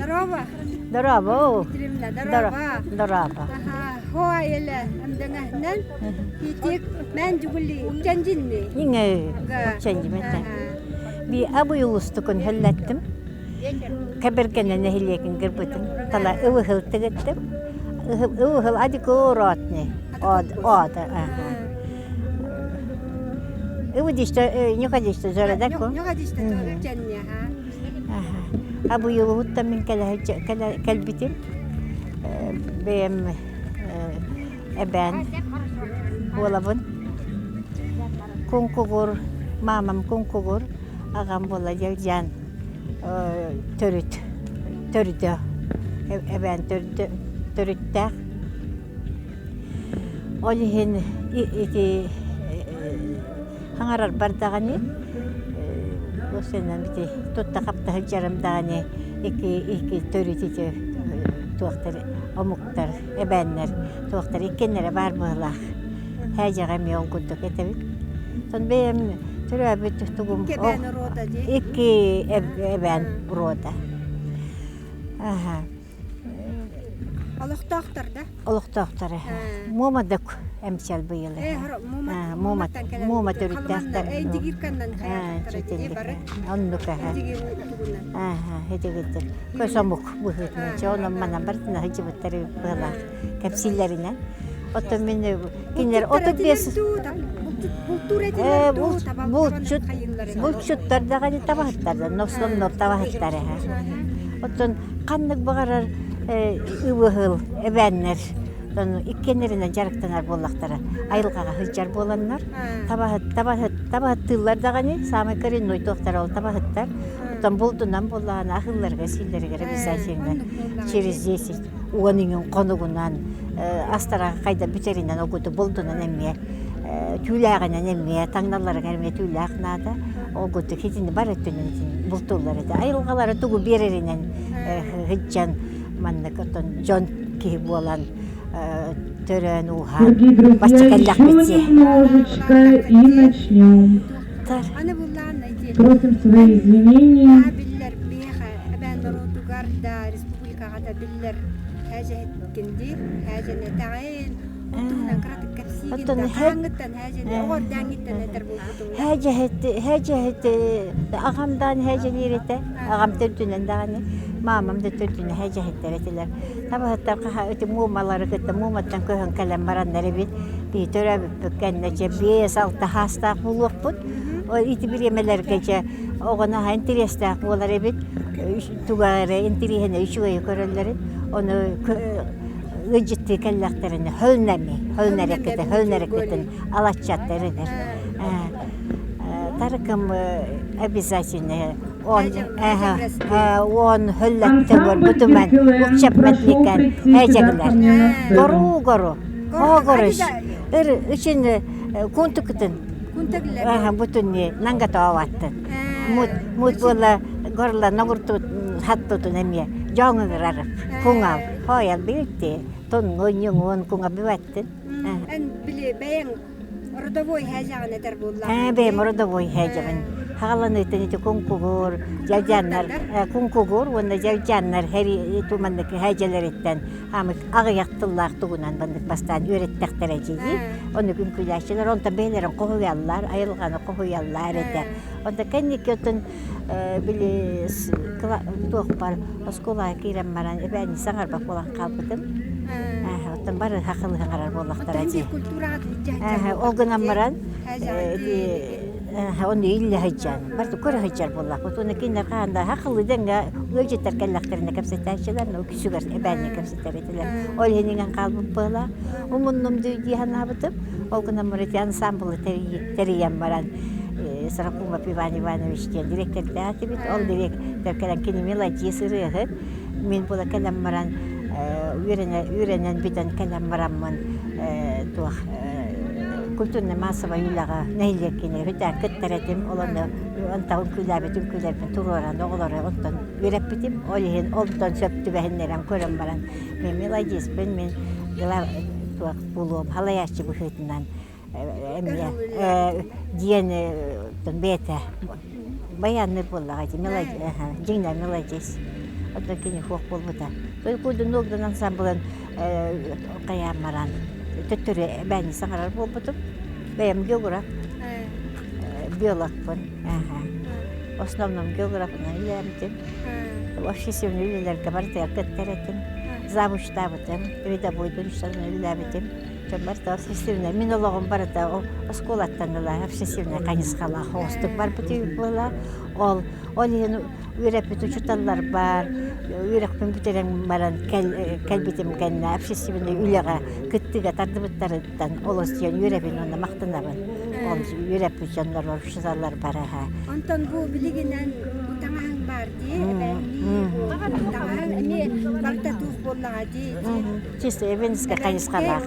Дороба. Дороба. Дримна, дороба. Дороба. Аха, хоа еле амдаңаһынан хитик мен жүгүли укчанжинни. Иҥэ укчанжимэтэ. Би абый улустукун хөллөттүм. Кэбиргэнэ нэһилиэгин кырбытым. Тала ывыһыл тыгыттым. Ывыһыл адикооротни. Од, од. Ывыдиште, нюхадиште жорадаку. Нюхадиште укчанни, аха. Абыйылыһыттан мин кэлбитим. Бэйэм эбээн буолабын. Куҥкугур, маамам куҥкугур, аҕам буола дьэлдьээн төрүт, төрдө, эбээн төрүттээх. Ол иһин ити Хаҥарарбар даҕаны осенан ити тутта хапта сылдьарым даҕаны ики ики төрүт ити туохтар омуктар эбээннэр туохтар иккиэннэрэ баар быһыылаах һээдьэҕэ эмиэ ол курдук этэбит. Оттон бэйэм төрөөбүт тугум Икки эбээн рода дии. Икки эбээн рода. Аха. Олохтоохтор да? Олохтоохтор. Муомадык эмсэл быйыл. Муома төрүттээхтэр. Оннук этигирдик. Көс омук быһыытынан чэ онон манан барытына сылдьыбыттар быһалаах кэпсииллэринэн. Оттон мин кинилэр 35 булчут булчуттар даҕаны табаһыттар да нослоннор табаһыттар эһэ. Оттон ханнык баҕарар ыбыһыл эбээннэр иккиэннэринэн дьарыктанар буоллахтара айылҕаҕа сылдьар буоланнар табаһыт табаһыт табаһыттыыллар даҕаны самый коренной туохтара ол табаһыттар оттон булдунан буоллаҕына аһыылларыгар сииллэригэр обязательно через десять уон иҥин хонугунан астара хайда бүтэринэн огуту булдунан эмиэ түүлээҕинэн эмиэ таҥналларыгар эмиэ түүлээх наада ол курдук итини бар өттүнэн итини бултууллар этэ айылҕалара тугу биэрэринэн сылдьан маннык оттон дьон киһи буолан төрөөн ууһаан Дорогие друзья, бачча еще кэллэхпит немножечко и начнем. Аны буллаан ити Просим свои извинения. биллэр биһиэхэ эбээн норуотугар да республикаҕа да биллэр хээдьэһиткинди хээдьэнэтэҕин Оттон һээдьэһит һээдьэһит аҕам даҕаны һээдьэлиир этэ аҕам төрдүнэн даҕаны маамам да төрдүнэн һээдьэһиттэр этилэр табаһыттар хаһа ити муомалары кытта муоматтан көһөн кэлэн бараннар эбит биһи төрөөбүппүт кэннэ дьэ 5-6 хаастаах буолуохпут ити бириэмэлэргэ дьэ оҕо наһаа интэриэстээх буолар эбит туга эрэ интэриэһинэй үчүгэйи көрөллөрүн ону ыалдьыттыы кэллэхтэринэ хөлнэми хөлнэрэккитин хөлнэрэккитин алаччаттар этэр тарыкым обязательно он он хөллөттө Ансамбль бутуман Киркилэн укчапмат прошу никан прийти сюда ко эжэглэр мне на сцену. гору гору хоогорус ыр үчүн кунтукутун бутунни нангатооваттын мут мут буола горла ногуртут хаттутун эмиэ дьоҥыгырарып куҥал Хоойал билти, тоннун, ньуҥун, куҥа бүбэттин. Эн били бэйэҥ родовой һээдьэҕин этэр буоллаҕыҥ Ээ, бэйэм родовой һээдьэбин. Хаҕаланыытын ити куҥкугур, дьалдьааннар, куҥкугур уонна дьалдьааннар һэри туманнык һээдьэлэриттэн аамык аҕыйах тыллаах тугунан маннык бастаан үөрэттэхтэрэ дии. Оннук үҥкүүлээччилэр онтон бэйэлэрин хоһуйаллар, айылҕаны хоһуйаллар этэ. Онто кэнники оттон били туохпар оскуолаҕа киирэн баран эбээни саҥарбат буолан хаалбытым. Оттон бары хахылы саҥарар буоллахтара дии. Ол гынан баран ону иллэ сылдьан, барыта көрө сылдьар буоллахпыт. Уонна кинилэр хаһан да хахылы дэҥҥэ ыалдьыттар кэллэхтэринэ кэпсэтээччилэр, но үксүгэр эбээнни кэпсэтэр этилэр. Ол иһин иҥэн хаалбыт быһыылаах. Умуннум дии санаабытым. Ол гынан баран ити ансаамбылы тэрийэн баран Сорокумов Иван Иванович диэн дириэктэрдээх этибит. Ол дириэктэр кэлэн кини мелодист ырыаһыт. Мин була кэлэн баран үөрэнэн бүтэн кэлэн бараммын туох культурно-массовай үлэҕэ нэһилиэккини үтээн кыттар этим. Ол онно онтон үҥкүүлээбит үҥкүүлэрбин туруоран оҕолору онтон үөрэппитим. Ол иһин онтон сөп түбэһиннэрэн көрөн баран мен мелодиспин, мин туох буолуом халайааччы быһыытынан эмиэ диэн бэйэтэ баянныр буоллаҕа дии дьиҥнээх мелодист. Оттон кини суох буолбута. Куйдун Ногдан ансамблын хайаан баран төттөрү эбээни саҥарар буолбутум. Бэйэм географ, биологпын. В основном географынан үлэлээбитим. Общественный үлэлэргэ барытыгар кыттар этим. Завучтаабытым, рядовойдун үлэлээбитим. Барыта общественный. Мин олоҕум барыта оскуолаттан ыла общественный хайысхалаах оҕустук барбыт буола. Ол ол иһин үөрэппит учууталларбар, үөрэхпин бүтэрэн баран кэлбитим кэннэ общественный үлэҕэ кыттыыга тардыбыттарыттан олус диэн үөрэбин уонна махтанабын. Ол үөрэппит дьоннорбор, учууталларбар аһа. Онтон бу билигинэн бу таҥаһыҥ баар дии, эбээннии бу таҥаһыҥ эмиэ барыта туох буоллаҕа дии. Чисто эвенскэ хайысхалаах.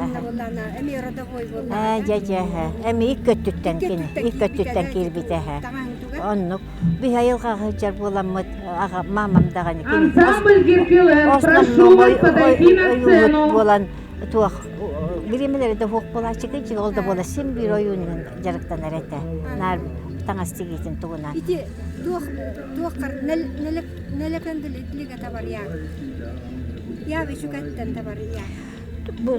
Эмиэ родовой буоллаҕа. Дьэ дьэ эмиэ икки өттүттэн кини икки өттүттэн киирбитэ Оннук биһи айылҕаҕа сылдьар буоламмыт аҕа мамам даҕаны кини Ансамбль Геркелен, прошу вас подойти на сцену. буолан туох бириэмэлэри да суох буолааччы ол да буола син биир ойуунун дьарыктанар этэ наар таҥас тигиитин тугунан Ити туох туох нэлэкэндилига табарыйа я үчүгэттэн табарыйа Бу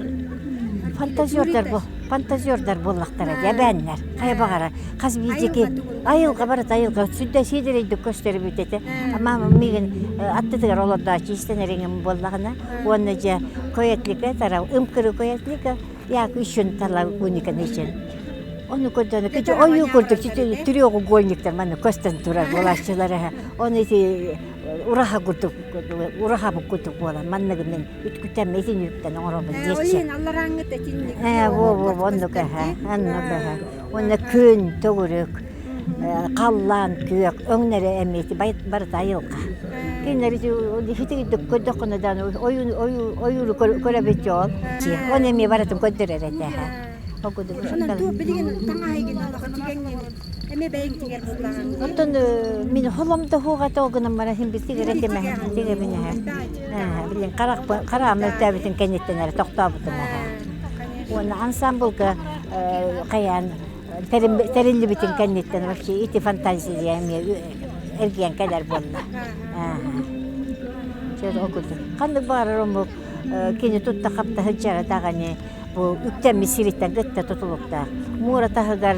фантазердар бу фантазердар буоллахтара дии эбээннэр хайа баҕара хас биирдики айылҕа барыта айылҕа сүдэ сиэдэрэйдик көстөрбүт этэ мамам миигин аттытыгар олордооччу истэн эриҥим буоллаҕына уонна дьэ көйөтлика тара ымкыры көйөтлика яак үчүн тала уникан үчүн ону көрдөөнө кичи ойуу курдук треугольниктар манна көстөн турар буолааччылар оны ити ураха курдук ураха курдук буолан манныгы мин үткүтэн итин үктэн оҥоробун диэччи. Ол алларааҥҥыт итинник. Ээ, во во оннук эһэ, оннук эһэ. Уонна күн, төгүрүк, халлаан күөх, өҥнөрө эмиэ барыта айылҕа. Кинилэр ити көрдөххүнэ даҕаны ойууру көрөбүт дьол. Оны эмиэ барытын көрдөрөр этэ. Онон туу билигин таҥаһайгын олох тигэҥҥин эмиэ бэйэҥ тигэр буоллаҕыҥ. Оттон мин холом да хуоҕата ол гынан баран син бир тигэр этим тигэбин эһэ. Билин хараам өттөөбүтүн кэнниттэн эрэ тохтообутум эһэ. Уонна ансамблга хайаан тэриллибитин кэнниттэн вообще ити фантазия эмиэ эргийэн кэлэр буолла. Ханнык баҕарар омук кини тутта хапта сылдьара даҕаны бу үктэммит сириттэн кытта тутулуктаах. Муора таһыгар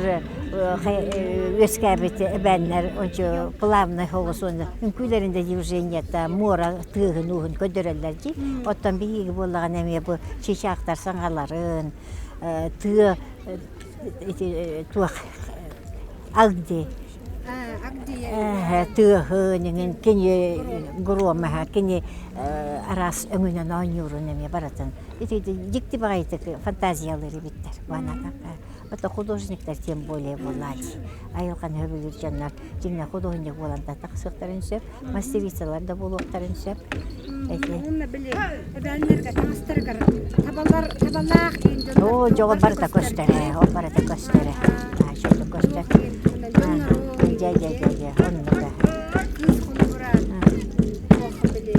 үөскээбит эбээннэр ончу плавный соҕус уонна үҥкүүлэрин да движениета муора тыаһын-ууһун көрдөрөллөр дии. Оттон биһиги буоллаҕына эмиэ бу чыычаахтар саҥаларын, тыа ити туох агди тыаһын иҥин кини громаһа кини араас өҥүнэн оонньуурун эмиэ барытын ити дьикти баҕайытык фантазиялыыр эбиттэр буанатахха это художниктар тем более буолааччы айылҕаны сөбүлүүр дьоннор дьиҥнээх художник буолан да тахсыахтарын сөп мастерицалар да буолуохтарын сөп эти Уонна били эбээннэргэ таҥастарыгар табалар табалаах диэн дьоннор Оо, дьоҕо барыта көстөрө, ол барыта көстөрө. Чөтө көстөр. Дьэ, дьэ, дьэ, дьэ, оннуга. Кыыс холобура туох били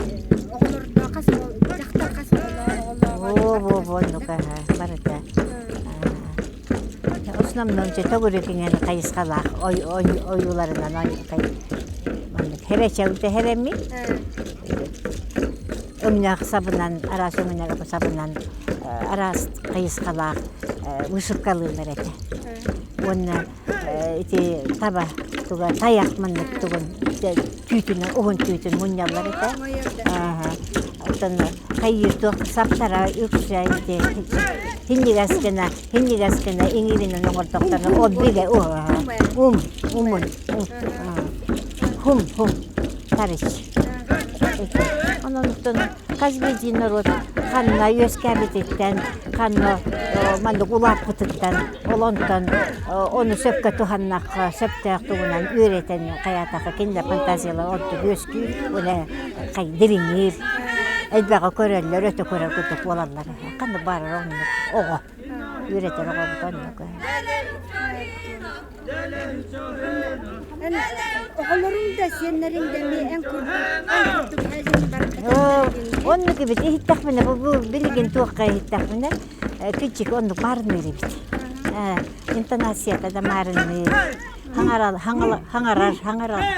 оҕолордо хас дьахтар хас оҕолоох Оо, во, во, оннуга, барыта. Основном төгүрүкүнэн хайысхалаах ойууларынан маннык хэрэчэутэ хэрэммит өҥнөөх сабынан араас өҥнөөх сабынан араас хайысхалаах вышивкалыыллар этэ уонна ити таба туга тайах маннык тугун түүтүнэн уһун түүтүн мунньаллар этэ оттон хайыыр туох саптара үксэ ити хинньигэс гына хинньигэс гына иҥииринэн оҥордохторуна ол бигэ ум умун хум хум тарыч онон хас биирдии норуот ханна үөскээбититтэн ханна маннык улааппытыттан ол онтон ону сөпкө туһаннахха сөптөөх тугунан үөрэтэн хайаатахха кинилэр фантазиялара ордук үөскүүр уонна дириҥиир элбэҕи көрөллөр өтө көрөр курдук буолаллар ханнык баарар оннук оҕо үөрэтэр оҕобут оннук Оҕолоруҥ да, сиэннэриҥ да эмиэ эн курдук, эн курдук һэлин барбыт. Оннук эбит иһиттэхпинэ бу билигин туохха иһиттэхпинэ кичик оннук маарынныыр эбит. Интонацията да маарынныыр. Хаҥарар,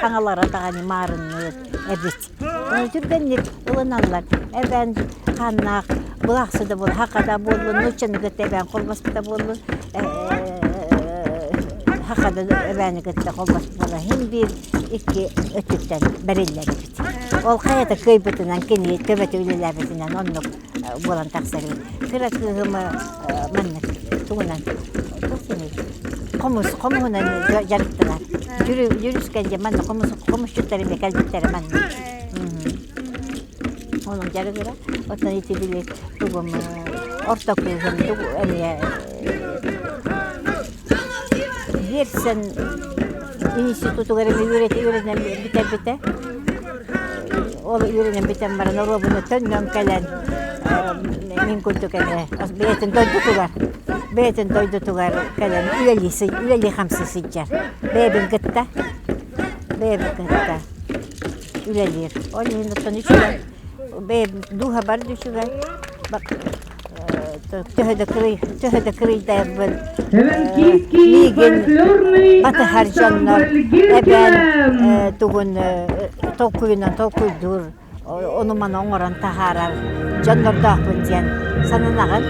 хаҥалара даҕаны маарынныыр эбит. Ону түргэнник ылыналлар. Эбээн хааннаах былаахсы да буоллун, хака да буоллун, нууччаны кытта эбээн холбоспута буоллун, хака да эбээни кытта холбоспут буолла. Син биир икки өттүттэн бэриллэр эбит. Ол хайата кыайбытынан кини төбөтө үлэлээбитинэн оннук буолан тахсар эбит. Кыра кыыһым маннык тугунан туох диэний хомус хомуһунан дьарыктанар. Дьүрүскэн диэн манна хомус хомусчуттар эмиэ кэлбиттэрэ манна. Онон дьарыгыра. Оттон ити били тугум орто кыыһым тугу эмиэ Герцен институтугар эмиэ үөрэнэн бүтэрбитэ. Ол үөрэнэн бүтэн баран оруобуна төннөн кэлэн мин курдук эмиэ бэйэтин дойдутугар бэйэтин дойдутугар кэлэн үлэлии үлэлии-хамсыы сылдьар. Бэйэбин кытта бэйэбин кытта үлэлиир. Ол иһин оттон үчүгэй бэйэм дууһабар да үчүгэй төһө да кырый төһө да кырыйдайарбын Эвенкийский миигин фольклорный батыһар дьоннор ансамбль эбээн Гиркин! тугун толкуйунан толкуйдуур ону-маны оҥорон таһаарар дьоннордоохпун диэн сананаҕын.